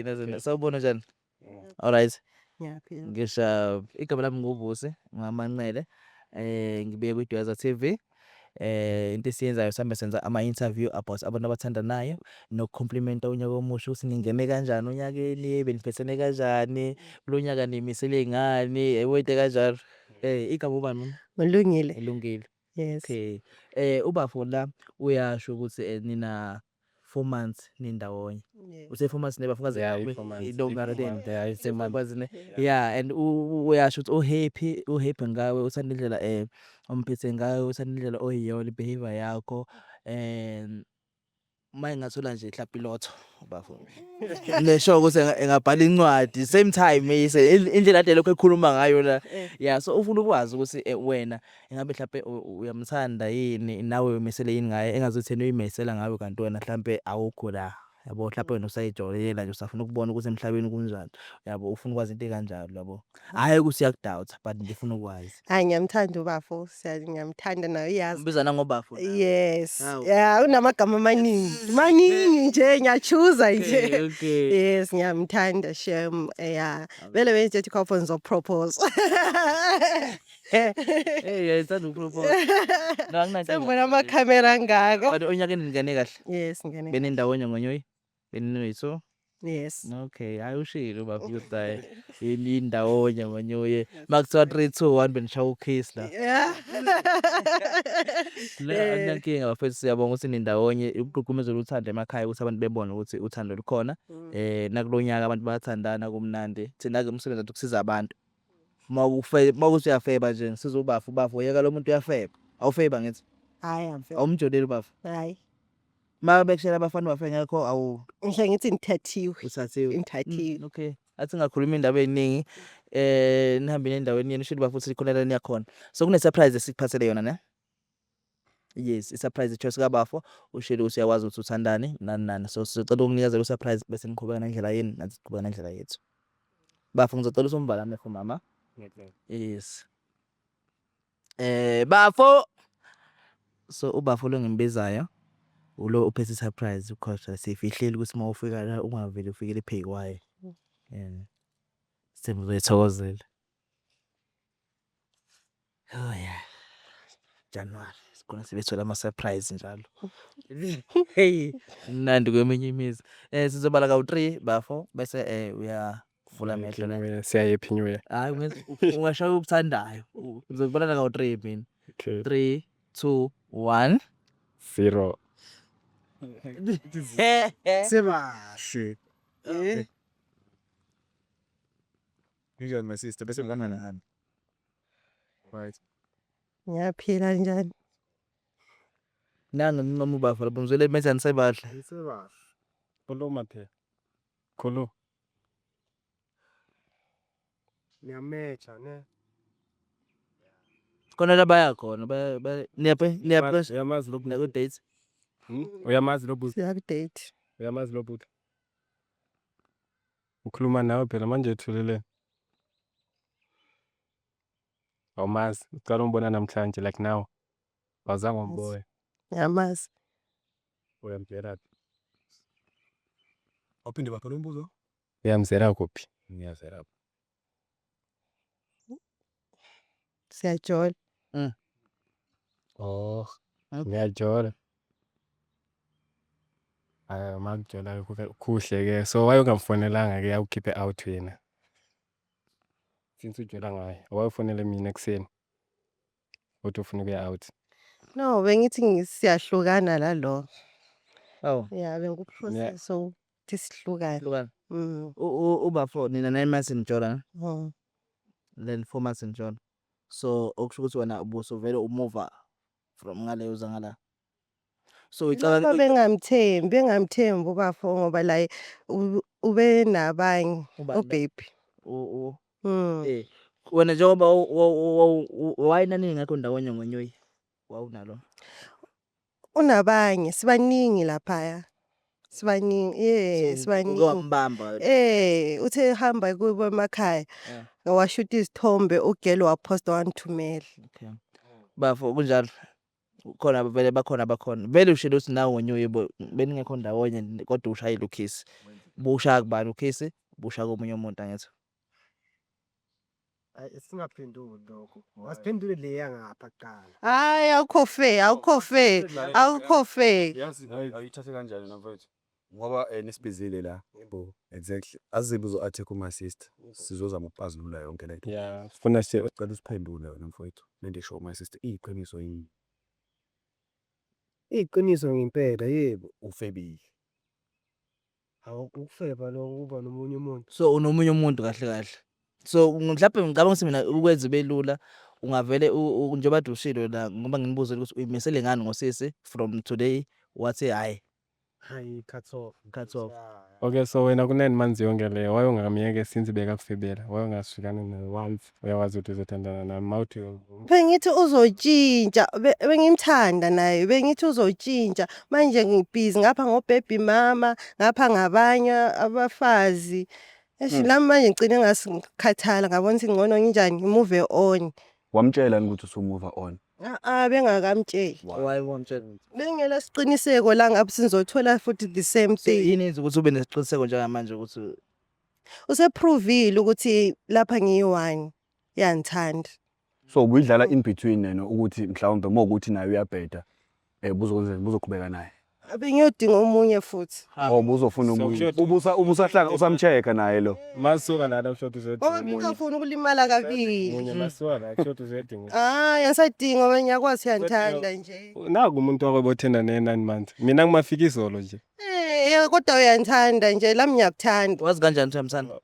Speaker 1: Nazo sawubona, njani? Alright.
Speaker 7: Ngiyaphila.
Speaker 1: Ngisha igama lami nguVusi Ngamanxele. Ngibuye kwi-Dweza TV. Into esiyenzayo, sihambe senza ama-interview about abantu abathandanayo nokucomplimenta unyaka omusha ukuthi ningene kanjani onyakeni, beniphethene kanjani, kulo nyaka niyimisele ngani, yabo, into kanjalo. Igama ubani mama?
Speaker 7: Kulungile.
Speaker 1: Lungile.
Speaker 7: Yes.
Speaker 1: Okay. Ubafo la uyasho ukuthi nina 4 months nindawonye.
Speaker 7: Yes.
Speaker 1: Uthe 4 months nebafukazi.
Speaker 6: Yeah, i-4 months.
Speaker 1: No, mara.
Speaker 6: Yeah, i-4 months.
Speaker 1: Kwazi ne. Yeah, and uyasho ukuthi u-happy, u-happy ngawe, uthanda indlela omphethe ngayo, uthanda indlela oyiyona, i-behavior yakho, and uma engathola nje mhlawumbe ilotho ubafo. Ngisho ukuthi engabhala incwadi same time eyise indlela ade lokho ekhuluma ngayo la. Yeah, so ufuna ukwazi ukuthi wena ingabe mhlawumbe uyamthanda yini, nawe uyimisele yini ngaye, engazuthi yena uyimisela ngawe kanti wena mhlambe awukho la. Yabo, mhlawumbe wena usayijoyela nje, usafuna ukubona ukuthi emhlabeni kunjani. Yabo, ufuna ukwazi into ekanjalo, yabo. Hhayi ukuthi uyaku-doubt, but nje ufuna ukwazi.
Speaker 7: Hayi, ngiyamthanda ubafo, ngiyamthanda naye uyazi.
Speaker 1: Umbiza nangobafo nawe?
Speaker 7: Yes.
Speaker 1: Hawu.
Speaker 7: Yeah, unamagama amaningi. Maningi nje, ngiya-choose nje. Yes, ngiyamthanda shem. Yeah. Vele bengithi khopho ngizopropose.
Speaker 1: Hey, uyayithanda ukupropose. No, anginankinga.
Speaker 7: Sengibona amakhamera angaka.
Speaker 1: But onyakeni ningene kahle.
Speaker 7: Yes, ngene.
Speaker 1: Benindawonye ngonyoyi? Beninoyi-two?
Speaker 7: Yes.
Speaker 1: Okay, hayi, ushilo ubaba ukuthi hayi indawonye ngonyoye. Makuthiwa 3 2 1 benishaya ukiss la.
Speaker 7: Yeah.
Speaker 1: La akunankinga bafethu, siyabonga ukuthi nindawonye, ukugqugqumezela uthando emakhaya ukuthi abantu bebone ukuthi uthando lukhona. Nakulo nyaka abantu bayathandana, kumnandi. Thina-ke umsebenzi wethu ukusiza abantu. Mawukuthi uyafeba nje, ngisiza ubafo, ubafo yeka lo muntu uyafeba. Awufeba ngithi?
Speaker 7: Hayi, angifebi.
Speaker 1: Awumjoleli ubafo?
Speaker 7: Hayi.
Speaker 1: Ma bekushela abafana bafe ngekho awu?
Speaker 7: Ngihle ngithi ngithathiwe.
Speaker 1: Uthathiwe.
Speaker 7: Ngithathiwe.
Speaker 1: Okay. Athi ngakhuluma indaba eziningi. Nihambile endaweni yenu, shilo bafo ukuthi khona la niyakhona. So kune surprise esikuphathele yona ne? Yes, i-surprise choice kabafo, ushilo ukuthi uyakwazi ukuthi uthandani nani nani. So sizocela ukunikezela u-surprise bese niqhubeka nendlela yenu, nathi siqhubeka nendlela yethu. Bafo, ngizocela usumvala amehlo mama. Yes. Bafo. So ubafo lo ngimbizayo. Ulo uphethe i-surprise because siyifihlile ukuthi uma ufika la ungavele ufikele phekwayo. Yeah. Sithemba uzoyithokozela. Oh yeah. January sikhona sibethola ama surprise njalo. Hey, mnandi kweminye imizi. Sizobala kawu 3 bafo bese uyavula amehlo la.
Speaker 6: Siyayephi New Year?
Speaker 1: Hayi ungashaya okuthandayo. Ngizokubala kawu 3 mina.
Speaker 6: Okay.
Speaker 1: 3 2 1
Speaker 6: 0.
Speaker 5: Sebahle.
Speaker 7: Eh?
Speaker 8: Ninjani my sister bese ngana nani? Right.
Speaker 7: Ngiyaphila njani?
Speaker 1: Nanga nginqoma ubafo lapho ngizwele methi anisebahle.
Speaker 5: Sebahle.
Speaker 6: Khuluma phela. Khuluma.
Speaker 5: Niyamecha ne?
Speaker 1: Khona la baya khona niyaphi niyaphi
Speaker 6: Uyamazi lo
Speaker 1: naku date.
Speaker 6: Uyamazi lo bhuti?
Speaker 7: Siya ku-date.
Speaker 6: Uyamazi lo bhuti? Ukhuluma nawe phela manje ethulele. Awumazi, ucala umbona namhlanje like now. Awuzange umbone.
Speaker 7: Ngiyamazi.
Speaker 6: Uyamzela phi?
Speaker 2: Awuphinde bapha lo mbuzo?
Speaker 6: Uyamzela kuphi?
Speaker 2: Ngiyazela.
Speaker 7: Siyajola.
Speaker 6: Oh, ngiyajola. Hayi makujola kuhle ke. So why ungamfonelanga ke awukhiphe out yena? Since ujola ngaye, why ufonele mina ekuseni? Uthi ufuna ukuya out.
Speaker 7: No, bengithi siyahlukana la lo.
Speaker 1: Oh.
Speaker 7: Yeah, bengiku-process ukuthi sihlukane.
Speaker 1: Hlukana. Ubafo nina 9 months nijola. Then 4 months nijola. So okusho ukuthi wena ubusuvele umuva from ngale uza ngala. So
Speaker 7: Lapho
Speaker 1: icabanga
Speaker 7: bengamthembi ubafo ngoba la ube nabanye
Speaker 1: Ubani?
Speaker 7: o-baby.
Speaker 1: Wena njengoba wayinani ngakho ndawonye ngo-New Year wawunalo.
Speaker 7: Unabanye sibaningi laphaya. Sibaningi, yeah,
Speaker 1: Uke
Speaker 7: sibaningi.
Speaker 1: wambamba.
Speaker 7: Uthe ehamba kubo emakhaya. Washuta izithombe ugirl waposta wangithumela.
Speaker 1: Okay. Bafo kunjalo. Khona vele bakhona bakhona. Vele ushilo ukuthi nawe ngo-New Year beningekho ndawonye kodwa ushayile ukhisi. Bushaya kubani ukhisi? Bushaya komunye umuntu angithi.
Speaker 5: Hayi singaphenduli lokho. Asiphendule le yangapha kuqala.
Speaker 7: Hayi awukho fair, awukho fair, awukho fair.
Speaker 2: Yazi ayithathe kanjani na mfethu? Ngoba nisibizile la. Yebo. Exactly. Azibe uzo attack my sister. Sizozama ukuxazulula yonke lento.
Speaker 6: Yeah, sifuna si
Speaker 2: Cela usiphendule wena mfowethu. Lento esho my sister iyiqiniso yini?
Speaker 5: Iqiniso ngempela yebo.
Speaker 2: Ufebile.
Speaker 5: Hawu ukufeba lokho kuba nomunye umuntu.
Speaker 1: So unomunye umuntu kahle kahle. So mhlawumbe ngicabanga ukuthi mina ukwenza ibe lula ungavele njengoba kade ushilo la ngoba nginibuzile ukuthi uyimisele ngani ngosisi from today wathi hhayi
Speaker 5: Hayi cut off.
Speaker 1: Cut off.
Speaker 6: Okay, so wena ku-9 months yonke leyo why ungamyeke since bekakufebela? Why ungahlukani naye once uyawazi ukuthi uzothandana nami mawuthi
Speaker 7: Bengithi uzotshintsha, bengimthanda naye, bengithi uzotshintsha. Manje ngibhizi ngapha ngo-baby mama, ngapha ngabanye abafazi. Eish nami manje ngigcine ngakhathala ngabona ukuthi ngcono nginjani ngi-move on.
Speaker 2: Wamtshela yini ukuthi usu-move on?
Speaker 7: Ah bengakamtsheli.
Speaker 1: Why wamtshela?
Speaker 7: Bengingela siqiniseko la ngabe sizothola futhi the same
Speaker 1: So
Speaker 7: thing.
Speaker 1: yini yenza ukuthi ube nesiqiniseko njengamanje ukuthi
Speaker 7: Useprovile ukuthi lapha ngiyi-one uyangithanda.
Speaker 2: So ubuyidlala in between yena ukuthi mhlawumbe uma ukuthi naye uyabheda buzokwenza buzoqhubeka naye.
Speaker 7: Bengiyodinga omunye futhi.
Speaker 2: Oh buzofuna
Speaker 6: So
Speaker 2: omunye.
Speaker 6: kusho-
Speaker 2: Ubusahlanga usamcheck naye lo.
Speaker 6: Masuka lana kusho ukuthi uzodinga
Speaker 7: Ngoba ngingafuni ukulimala kabili.
Speaker 6: omunye masuka la kusho ukuthi uzodinga.
Speaker 7: Hayi angisadingi ngoba ngiyakwazi uyangithanda nje.
Speaker 6: Naku umuntu wakho bothenda naye 9 months. Mina ngimafika izolo nje.
Speaker 7: Kodwa uyangithanda nje lami ngiyakuthanda.
Speaker 1: wazi kanjani ukuthi uyamthanda?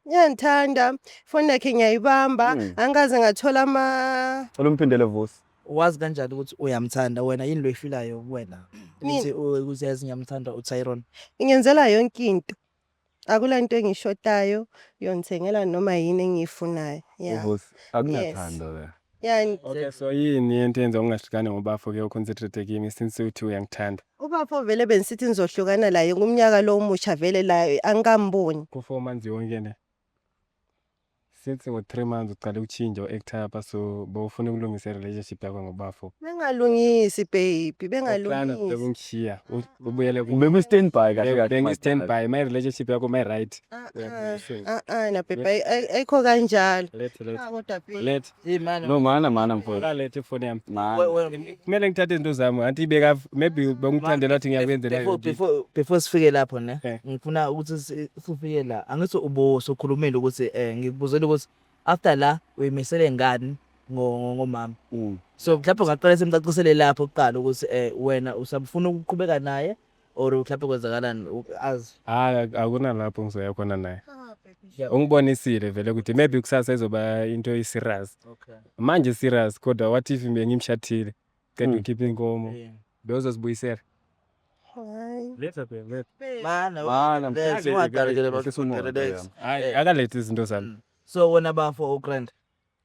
Speaker 7: Ngiyangithanda, ifoni yakhe ngiyayibamba, angikaze ngathola ama
Speaker 2: Cela umphindele Vusi.
Speaker 1: Wazi kanjani ukuthi uyamthanda wena yini lo oyifilayo kuwena?
Speaker 7: Mina-
Speaker 1: Ukuthi ukuthi yazi ngiyamthanda uTyron.
Speaker 7: Ngenzela yonke into. Akula nto engishotayo, uyongithengela noma yini engiyifunayo. Yeah.
Speaker 2: Uvusi akunathando la.
Speaker 7: Yeah.
Speaker 6: Okay, so yini into eyenza ungahlukani ngobafo ke uconcentrate kimi since uthi uyangithanda?
Speaker 7: Ubafo vele bengisithi nizohlukana laye ngumnyaka lo omusha vele la angikamboni.
Speaker 6: Ku 4 months yonke le. Since ngo-3 months uqale ukutshintsha u-act up, so bowufuna ukulungisa i-relationship yakho ngobafo.
Speaker 7: Bengalungisi baby,
Speaker 6: Uplana
Speaker 7: bengalungisi.
Speaker 6: bekungishiya ubuyele
Speaker 2: Ube stand by kahle kahle.
Speaker 6: Bengi stand by my relationship yakho my right.
Speaker 7: Ah ah, ah na baby, ayikho kanjalo.
Speaker 6: Lethe lethe.
Speaker 7: Ah kodwa baby.
Speaker 6: Lethe.
Speaker 1: Imani.
Speaker 2: No mana mana mfowethu.
Speaker 6: Lethe ifoni yami.
Speaker 2: Mana.
Speaker 6: Kumele ngithathe izinto zami anti ibeka maybe bengithandela ukuthi ngiyakwenzela
Speaker 1: Before sifike lapho ne,
Speaker 6: Eh.
Speaker 1: ngifuna ukuthi sifike la. Angithi ubo sokhulumile ukuthi ngikubuzela ukuthi after la uyimisele ngani ngomama. So mhlawumbe ungaqala simcacisele lapho kuqala ukuthi wena usafuna ukuqhubeka naye or mhlawumbe kwenzakalani azi.
Speaker 6: Hayi, akunalapho ngizoya khona naye. Ungibonisile vele ukuthi maybe kusasa izoba into e-serious.
Speaker 1: Okay.
Speaker 6: Manje serious, kodwa what if bengimshathile qeda ukhipha inkomo bewuzozibuyisela?
Speaker 7: Hayi.
Speaker 6: Letha phela, letha.
Speaker 1: Mana
Speaker 2: Mana,
Speaker 1: let's
Speaker 2: mfowethu.
Speaker 1: ungaqali ke
Speaker 2: Ehlisa umoya,
Speaker 1: let's.
Speaker 6: Hayi, akalethe izinto zami.
Speaker 1: So wena bafo ugrand.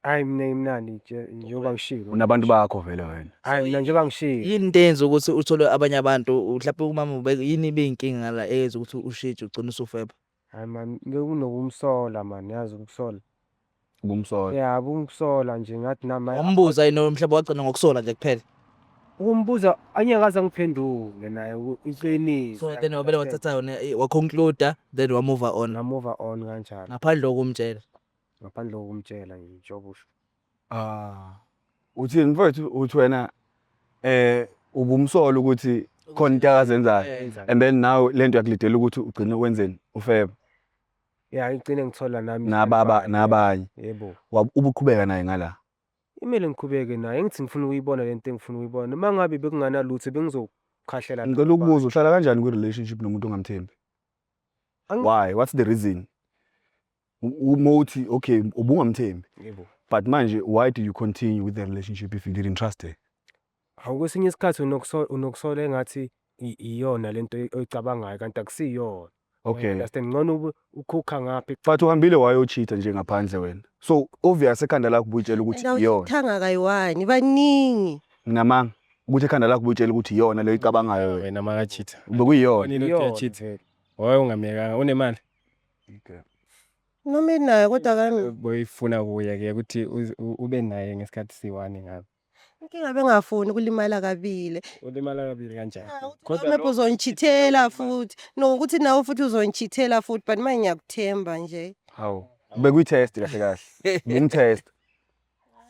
Speaker 5: Hayi, mina imnandi nje njengoba ngishilo.
Speaker 2: Unabantu bakho vele wena.
Speaker 5: Hayi, mina njengoba ngishilo.
Speaker 1: Yini into eyenza ukuthi uthole abanye abantu mhlawumbe umama yini ibeyinkinga ngala eyenza ukuthi ushintshe ugcine usufeba?
Speaker 5: Hayi man, bekunokumsola man, yazi ukusola.
Speaker 2: Ubumsola.
Speaker 5: Ya, bungisola nje ngathi nami.
Speaker 1: Wambuza yini mhlawumbe wagcina ngokusola nje kuphela?
Speaker 5: Ukumbuza angeke aze angiphendule naye iqiniso.
Speaker 1: So then wabele wathatha yona waconclude then wa move on.
Speaker 5: Na move on kanjalo.
Speaker 1: Ngaphandle kokumtshela.
Speaker 5: Ngaphandle kokumtshela nje njengoba usho.
Speaker 2: Ah. Uthini mfowethu, uthi wena ubumsola ukuthi khona into akazenzayo and then now lento yakulidela ukuthi ugcine wenzeni ufeba.
Speaker 5: Ya, ngigcine ngithola nami
Speaker 2: nababa nabanye.
Speaker 5: Yebo.
Speaker 2: Ubuqhubeka naye ngala.
Speaker 5: Imele ngiqhubeke naye, ngithi ngifuna ukuyibona lento engifuna ukuyibona. Uma ngabe bekunganalutho bengizokhahlela.
Speaker 2: Ngicela ukubuza, uhlala kanjani kwi relationship nomuntu ongamthembi? Why? What's the reason? Uma uthi okay ubungamthembi.
Speaker 5: Yebo.
Speaker 2: But manje why do you continue with the relationship if you didn't trust her?
Speaker 5: Hawu, kwesinye isikhathi unokusola engathi iyona lento oyicabangayo kanti akusiyona.
Speaker 2: Okay.
Speaker 5: Understand, ngcono ukhokha ngapha.
Speaker 2: But uhambile wayocheata nje ngaphandle wena. So obvious ekhanda lakho ubuyitshela ukuthi iyona.
Speaker 7: Thanga kayiwani baningi.
Speaker 2: Nginamanga ukuthi ekhanda lakho ubuyitshela ukuthi iyona leyo icabangayo wena.
Speaker 6: Wena makachitha.
Speaker 2: Bekuyiyona.
Speaker 6: Yona uyachitha. Waye ungamyekanga unemali.
Speaker 2: Okay.
Speaker 7: Noma inayo kodwa kami.
Speaker 6: Boyifuna kuye ke ukuthi ube naye ngesikhathi siwani ngabe.
Speaker 7: Inkinga bengafuni ukulimala kabili.
Speaker 6: Ulimala kabili kanjani?
Speaker 7: Kodwa maybe uzongichithela futhi. Nokuthi nawe futhi uzongichithela futhi, but manje ngiyakuthemba nje.
Speaker 2: Hawu. Bekuyi-test kahle kahle. Ngumtest.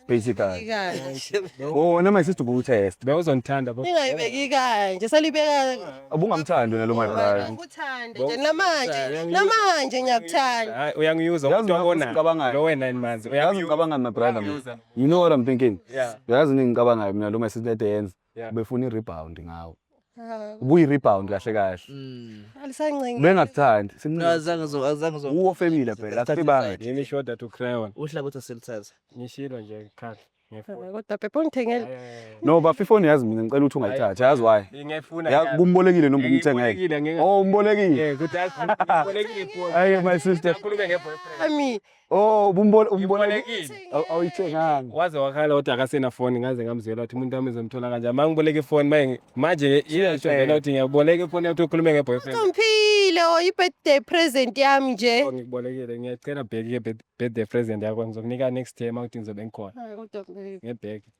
Speaker 2: Basically.
Speaker 7: Kanje.
Speaker 2: Oh, noma sister ubu-test.
Speaker 6: Bewuzonithanda bo.
Speaker 7: Ningayibeki kanje, salibeka.
Speaker 2: Ubungamthandi wena lo my brother.
Speaker 7: Ngikuthanda nje namanje, namanje ngiyakuthanda.
Speaker 6: Hayi, uyangiyuza
Speaker 2: Yazi
Speaker 6: umuntu
Speaker 2: mina
Speaker 6: wabona.
Speaker 2: ngicabangayo.
Speaker 6: Lo we 9 months.
Speaker 2: Yazi ngicabangani my brother mina.
Speaker 6: Uyangiyuza.
Speaker 2: You know what I'm thinking?
Speaker 6: Yeah.
Speaker 2: Yazi ngicabangayo mina lo my sister lento yenza.
Speaker 6: Yeah.
Speaker 2: Ubefuna i-rebound ngawe.
Speaker 7: Ah,
Speaker 2: Ubuyi-rebound kahle kahle.
Speaker 7: Alisancengi.
Speaker 2: Bengakuthandi.
Speaker 1: No, azange zo azange zo.
Speaker 2: Uwo family phela asifibanga.
Speaker 6: Yimi shoulder to cry on.
Speaker 1: Uhla ukuthi asilithathe.
Speaker 6: Ngishilo nje khahla. Ngiyafuna.
Speaker 7: Kodwa Pepe ungithengele.
Speaker 2: No, but ifoni yazi mina ngicela ukuthi ungayithathi. Yazi why?
Speaker 6: Ngiyayifuna.
Speaker 2: Ya kumbolekile noma umthengele.
Speaker 6: Ngiybolekile ngeke.
Speaker 2: Oh, umbolekile.
Speaker 6: Eh, kuthi ngiybolekile ifoni.
Speaker 2: Hayi my sister.
Speaker 6: Ngikhulume ngeboyfriend.
Speaker 7: Ami.
Speaker 2: Oh, umbolekile.
Speaker 6: Ngiybolekile.
Speaker 2: Awuyithenganga.
Speaker 6: Waze wakhala kodwa akasena phone, ngaze ngamzwela ukuthi umuntu wami uzomthola kanjani. Mangiboleka ifoni manje manje iyasho vele ukuthi ngiyaboleka ifoni yakho ukhulume ngeboyfriend.
Speaker 7: Umphile o i-birthday present yami nje.
Speaker 6: Oh, ngikubolekile, ngiyacela bheki ke birthday present yakho ngizokunika next time ukuthi ngizobe ngikhona.
Speaker 7: Hayi kodwa babe.
Speaker 6: Ngebheki.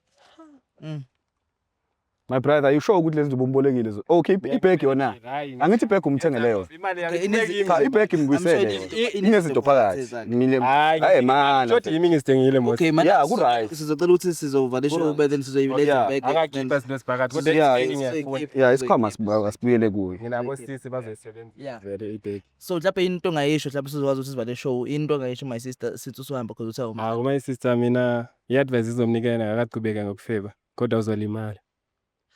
Speaker 2: My brother, you sure ukuthi lezi zinto ubumbolekile zo? Okay, ibhegi yona.
Speaker 6: Hayi.
Speaker 2: Angithi ibhegi umthengele yona.
Speaker 6: Imali
Speaker 1: Okay,
Speaker 6: yami.
Speaker 2: Cha, ibhegi ngibuyisele.
Speaker 1: I'm sure
Speaker 2: Inezinto phakathi. Ngile.
Speaker 6: Hayi.
Speaker 2: Hayi man.
Speaker 6: Shoti yimi ngizithengile mos.
Speaker 1: Okay, man.
Speaker 2: Yeah, ku-right.
Speaker 1: Sizocela ukuthi sizovala ishow but then sizoyiletha
Speaker 2: Yeah.
Speaker 1: back.
Speaker 6: Akakhipha izinto esiphakathi kodwa
Speaker 2: Yeah,
Speaker 6: ibhegi ngiyafuna.
Speaker 2: Yeah, isikhwama asibuyele kuye.
Speaker 6: Nginabo sisi bazoyisebenzisa
Speaker 1: Yeah.
Speaker 6: vele ibhegi.
Speaker 1: So mhlawumbe into ongayisho mhlawumbe sizokwazi ukuthi sivale show, into ongayisho my sister sithi usuhamba because uthe awuma.
Speaker 6: Ah, my sister mina i-advice izomnika yena akaqhubeka ngokufeba kodwa uzolimala.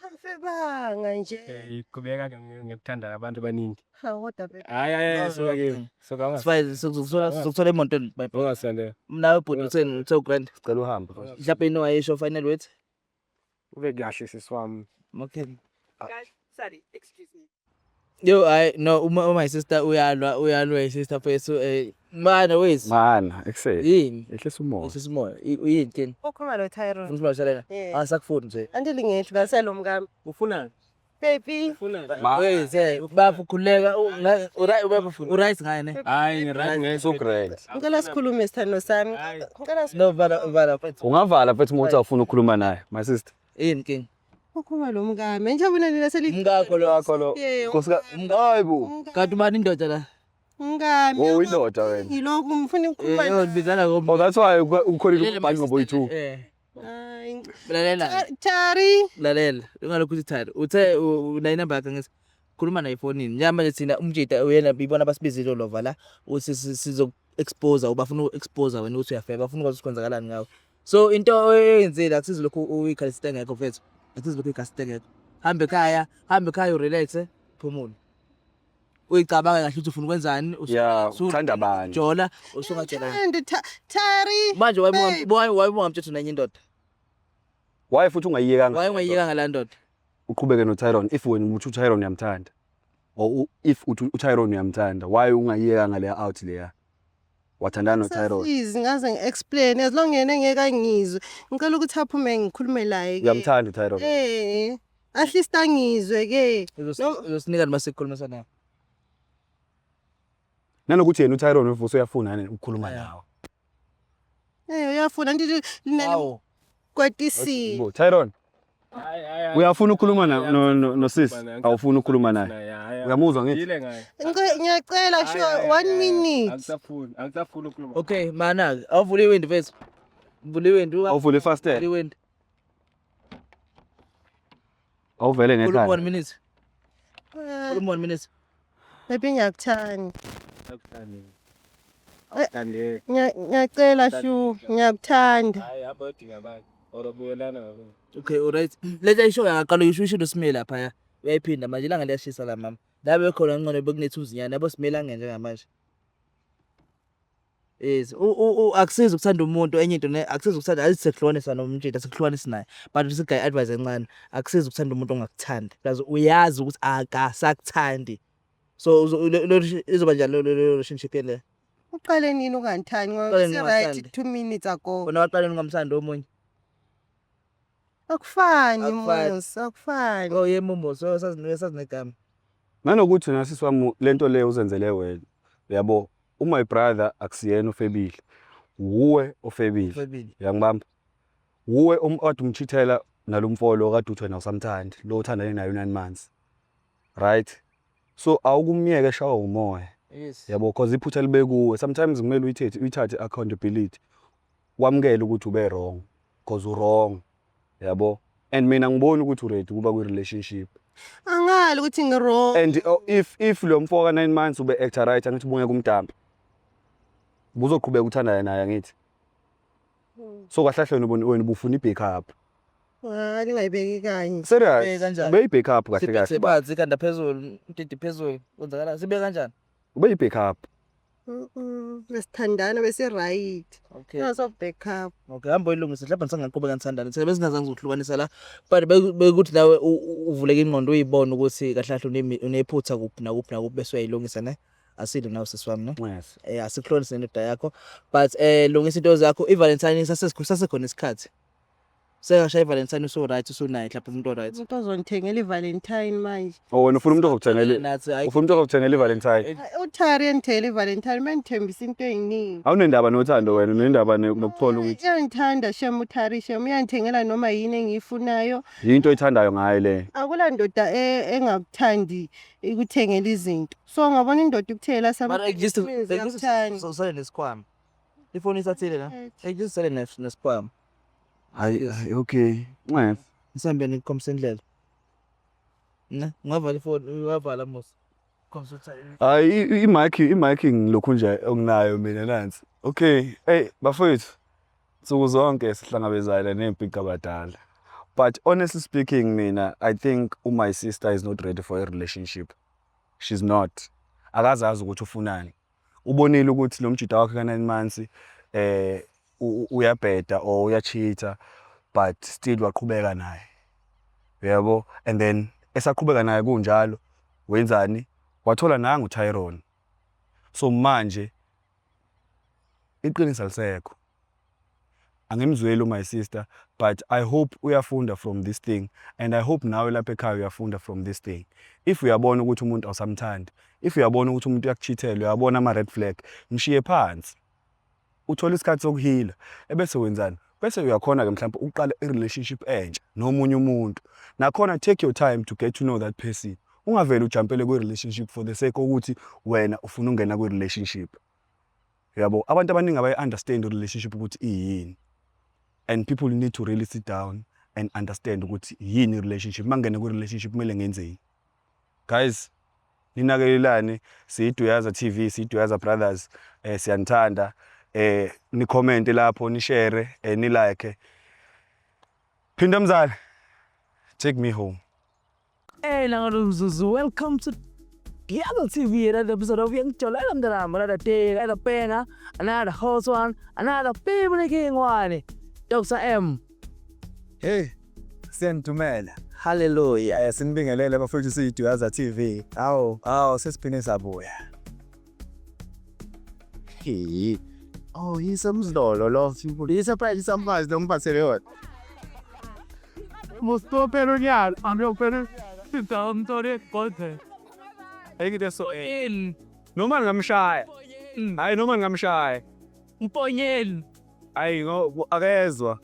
Speaker 7: Angifebanga nje.
Speaker 6: Eh, qhubeka ngikuthanda abantu abaningi.
Speaker 7: Hawu kodwa babe.
Speaker 6: Hayi hayi
Speaker 1: No,
Speaker 6: suka
Speaker 1: no,
Speaker 6: kimi.
Speaker 1: no.
Speaker 6: Suka unga.
Speaker 1: Sifike sizokuthola emotweni my brother.
Speaker 6: Ungasondela.
Speaker 1: Nawe bhuti utheni uthe ugrand.
Speaker 2: Sicela uhambe.
Speaker 1: Mhlawumbe into ongayisho final words.
Speaker 5: Ube kahle sisi wami.
Speaker 1: Okay.
Speaker 9: Guys, sorry, excuse me.
Speaker 1: Yo, I no uma my sister uyalwa uyalwa sister fethu mana wethu.
Speaker 2: Mana, ekuseni.
Speaker 1: Yini?
Speaker 2: Ehlisa umoya.
Speaker 1: Ehlisa umoya. Uyini kini?
Speaker 7: Ukhuluma lo Tyrone.
Speaker 1: Ufuna ukushalela?
Speaker 7: Yeah.
Speaker 1: Asakufuni nje.
Speaker 7: Anti lingehlu kaselo mkami.
Speaker 1: Ufunani?
Speaker 7: Baby.
Speaker 1: Hey, say bafo khuleka uright ngaye ne?
Speaker 6: Hayi ngi-right ngaye.
Speaker 2: So great.
Speaker 7: Ngicela sikhulume sithando sami. Ngicela
Speaker 1: No, vala vala mfethu.
Speaker 2: Ungavala mfethu uma uthi awufuna ukukhuluma naye, my sister.
Speaker 1: Yini king?
Speaker 7: Ukhuluma lo mkami. Njengoba nina seli
Speaker 1: Umkakho lo.
Speaker 2: Wakho lo.
Speaker 7: Yeah,
Speaker 2: Nkosika, hayibo.
Speaker 1: Kanti ubani indoda la?
Speaker 7: Umkami.
Speaker 2: Oh, indoda wena.
Speaker 7: Ngilokhu ngifuna ukukhuluma.
Speaker 1: Eh, libizana ngo.
Speaker 2: Oh, that's why ukhonile ukubhali ngoboyi 2.
Speaker 1: Eh.
Speaker 7: Hayi.
Speaker 1: Lalela.
Speaker 7: Tari.
Speaker 1: Lalela. Ungalokhu uthi Thari. Uthe unayo inamba yakhe ngithi khuluma naye efonini. Njengoba nje thina umjita uyena ibona basibizile lova la uthi sizo expose ubafuna uku-expose wena ukuthi uyafeba, bafuna ukwazi ukuthi kwenzakalani ngawe. So into oyenzile akusizi lokhu uyikhalisa engekho mfethu. Akusizi lokhu uyikhalisa engekho. Hamba ekhaya, hamba ekhaya urelax, phumule. Uyicabange kahle ukuthi ufuna ukwenzani,
Speaker 2: Yeah, uthanda bani?
Speaker 1: Jola, usungajola.
Speaker 7: And Tari.
Speaker 1: Manje wayebonga mthetho nenye indoda.
Speaker 2: Why futhi ungayiyekanga?
Speaker 1: Why ungayiyekanga la ndoda?
Speaker 2: Uqhubeke no Tyron if wena uthi uTyron uyamthanda. Or if uthi uTyron uyamthanda, why ungayiyekanga leya out leya? Wathandana noTyron.
Speaker 7: Sasizi ngaze ngi-explain as long yena engeke angizwe. Ngicela ukuthi aphume ngikhulume naye ke.
Speaker 2: Uyamthanda uTyron.
Speaker 7: Eh. At least angizwe ke.
Speaker 1: Uzosinika noma sikukhulumisa nawe.
Speaker 2: Nanokuthi yena uTyron uvuso uyafuna yini ukukhuluma nawe.
Speaker 7: Eh, uyafuna ndithi
Speaker 1: Awu.
Speaker 7: kwatisile.
Speaker 2: Bo Tyron, uyafuna ukukhuluma na no no no sis, awufuni ukukhuluma naye. Uyamuzwa ngithi?
Speaker 6: Yile ngaye.
Speaker 7: Ngiyacela sure 1 minute.
Speaker 6: Angisafuni, angisafuni ukukhuluma.
Speaker 1: Okay, mana awuvule iwindi mfethu. Vula iwindi.
Speaker 2: Awuvule ifastela.
Speaker 1: Vula iwindi.
Speaker 2: Awuvele
Speaker 1: Khuluma
Speaker 2: ngekhaya.
Speaker 1: 1 minute. Khuluma 1 minute.
Speaker 7: Baby ngiyakuthanda.
Speaker 6: Akuthandi. Akuthandi.
Speaker 7: Ngiyacela shu ngiyakuthanda.
Speaker 6: Hayi hamba odinga abantu. Or buyelana ngabo.
Speaker 1: Okay, alright. Letha isho yaqala usho usho simile lapha ya. Uyayiphinda manje ilanga liyashisa la mama. La bekhona ngcono bekunethuzinyana yabo simile angene njengamanje. Yes, akusizi ukuthanda umuntu enye into ne akusizi ukuthanda ayithi sekuhlukanisa nomjita sekuhlukanisa naye. But sigayi advice encane akusizi ukuthanda umuntu ongakuthandi. Plus uyazi ukuthi akasakuthandi. So izoba njani lo relationship yenu le?
Speaker 7: Uqale nini ungangithandi ngoba
Speaker 1: Uqale nini
Speaker 7: si-right
Speaker 1: ungathandi?
Speaker 7: 2 minutes ago.
Speaker 1: Wena waqala nini ungamthandi omunye?
Speaker 7: Akufani
Speaker 1: Akufani.
Speaker 7: Musa, akufani.
Speaker 1: Oh yebo Musa, sazi negama.
Speaker 2: Nanokuthi wena sisi wami lento leyo uzenzele wena. Uyabo, my brother akusiyena ofebile. Wuwe ofebile.
Speaker 1: Ofebile.
Speaker 2: Uyangibamba? Wuwe kade umchithela nalomfolo kade uthi wena usamthandi, lo othandane naye 9 months. Right? So awukumyeke eshawa umoya.
Speaker 1: Yes.
Speaker 2: Yabo, cause iphutha libe kuwe. Sometimes kumele uyithathe accountability. Wamukele ukuthi ube wrong cause u wrong. Yabo? And mina ngiboni ukuthi u ready kuba kwi relationship.
Speaker 7: Angali ukuthi ngi-wrong.
Speaker 2: And if lo mfo ka 9 months ube actor right angithi ubungeke umdambe. Ubuzoqhubeka uthandane naye angithi. So kahle kahle wena ubufuna i-backup.
Speaker 7: Hayi ningayibeki kanje.
Speaker 2: Serious.
Speaker 1: Sibe kanjani?
Speaker 2: Ube i-backup kahle kahle.
Speaker 1: Siphansi ikhanda phezulu, umtiti phezulu. Kwenzakala sibe kanjani?
Speaker 2: Ube i-backup.
Speaker 7: Besithandana bese right.
Speaker 1: Okay.
Speaker 7: Naso backup.
Speaker 1: Okay, hamba uyilungise mhlawumbe nisangaqhubeka nithandane. Thina besingazange ukuhlukanisa la. But bekuthi nawe uvuleke ingqondo uyibone ukuthi kahle kahle unephutha kuphi nakuphi nakuphi bese uyayilungisa ne. Asile nawe sisi wami ne.
Speaker 2: Yes.
Speaker 1: Eh, asikuhlonise nendoda yakho. But lungisa into zakho. iValentine sasekhona isikhathi. Sengashaya iValentine usu right usunaye mhlawumbe umuntu right.
Speaker 7: Umuntu ozongithengela iValentine manje.
Speaker 2: Oh wena ufuna umuntu ozokuthengela
Speaker 1: Nathi hayi
Speaker 2: ufuna umuntu ozokuthengela iValentine.
Speaker 7: UTari engithengela iValentine mangithembisa into eziningi.
Speaker 2: Awunendaba nothando wena, unendaba nokuthola ukuthi
Speaker 7: Uyangithanda shem uTari shem uyangithengela noma yini engiyifunayo.
Speaker 2: yinto oyithandayo ngaye le.
Speaker 7: Akula ndoda engakuthandi ikuthengela izinto. So ngabona indoda ikuthengela
Speaker 1: But at least
Speaker 7: means iyakuthanda.
Speaker 1: usale nesikhwama. Ifoni isathile la. At least usale nesikhwama.
Speaker 2: Hayi okay. Nxese.
Speaker 1: Ngisambe nikhombisa indlela. Ne, ungavala ifoni, ungavala Musa. Khombisa ukuthi
Speaker 2: Hayi i-mic ngilokhu nje onginayo mina nansi. Okay, hey bafowethu. Nsuku zonke sihlangabezana nempika abadala. But honestly speaking mina I think my sister is not ready for a relationship. She's not. Akazazi ukuthi ufunani. Ubonile ukuthi lo mjida wakhe ka 9 months uyabheda or uyacheata but still waqhubeka naye. Uyabo? And then esaqhubeka naye kunjalo wenzani? Wathola nangu Tyron. So manje iqiniso alisekho. Angimzweli my sister, but I hope uyafunda from this thing, and I hope nawe lapha ekhaya uyafunda from this thing. If uyabona ukuthi umuntu awusamthandi, if uyabona ukuthi umuntu uyakuchithela, uyabona ama-red flag, mshiye phansi, uthole isikhathi sokuheala, ebese wenzani, bese uyakhona-ke mhlawumbe ukuqala i-relationship entsha nomunye umuntu. Nakhona take your time to get to know that person. Ungavele ujumpele kwi-relationship for the sake ukuthi wena ufuna ukungena kwi-relationship, yabo. Abantu abaningi abayi-understand i-relationship ukuthi iyini, and people need to really sit down and understand ukuthi yini i-relationship. Uma ngingena kwi-relationship, kumele ngenzeni? Guys, ninakelelane. Siyiduyaza TV, siyiduyaza Brothers. Siyanithanda. Ni-comment lapho, ni-share, ni-like. Phinda mzala, take me home.
Speaker 1: Hey, Mzuzu, welcome to Diablo TV, another episode of Uyangijolela Mntanami, another day, another banger, another hot one, another people king one. Dr. M.
Speaker 8: Hey, siyanidumela.
Speaker 1: Hallelujah.
Speaker 8: Sinibingelele bafowethu, siyiduyaza TV. Awu, awu, sesiphinde sabuya. Hey. Oh, yisemzolo lo. Yi-surprise, surprise lo ngiphathele yona.
Speaker 3: Musto perunyal, amyo peru. Dantore kote.
Speaker 2: Ayikho so
Speaker 1: In
Speaker 2: noma ngingamshaya. Hayi, noma ngingamshaya.
Speaker 1: Mponyeni.
Speaker 2: Hayi, ngo akezwa.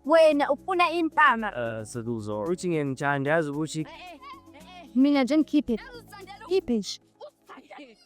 Speaker 4: Wena ufuna impama.
Speaker 1: Seduzo. Uthi ngiyangithanda, yazi ukuthi
Speaker 4: Mina nje ngikhiphe. Khiphe nje.
Speaker 1: Kahle.